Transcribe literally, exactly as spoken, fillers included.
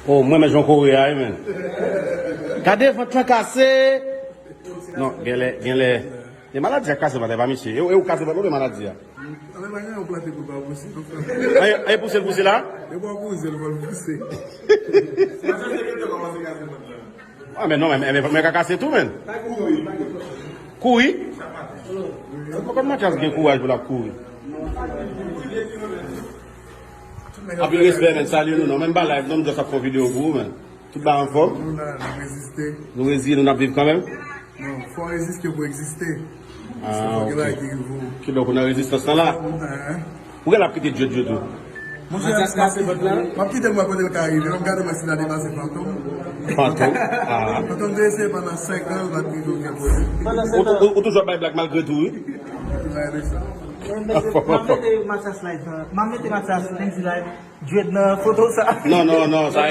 Oh, mwen men jan kore a, wi, men. Gade vant lan kase. Non, genlè, genlè. E maladi a kase vant la, pa misye. E, e ou kase vant ou, maladi a. Anben, pa gen yon plante pou l pa pouse, non, frè. Ay, ay, pouse l, pouse la? E pa pouse l, fò l pouse. Ah, men non, men, men, men ka kase tou, men. Kouri? Mwen konn Mathias gen kouraj pou l ap kouri. Anpil respè, men. Salye nou, non. Menm pa live, non, m just ap fè yon videyo pou ou, men. Tout bagay anfòm? Nou la, nou reziste. Nou reziye, nou n ap viv kanmenm? Non, fò reziste pou egziste. Ah, ok. Kidonk, ou nan rezistans lan la? Ou gen ap kite Djed Djed tou? Monchè, m ap kite l, mwen kote l ka rive. Lè m gade mwen si l a depase Fantom. Fantom? Ah. Fantom te eseye pandan senk an, l pa t rive okenn kote. Ou, ou, ou toujou ap bay blag malgre tou, wi. M ap mete Mathias live, m ap mete Mathias Lenzi live, Djed nan foto sa. Non, non, non, sa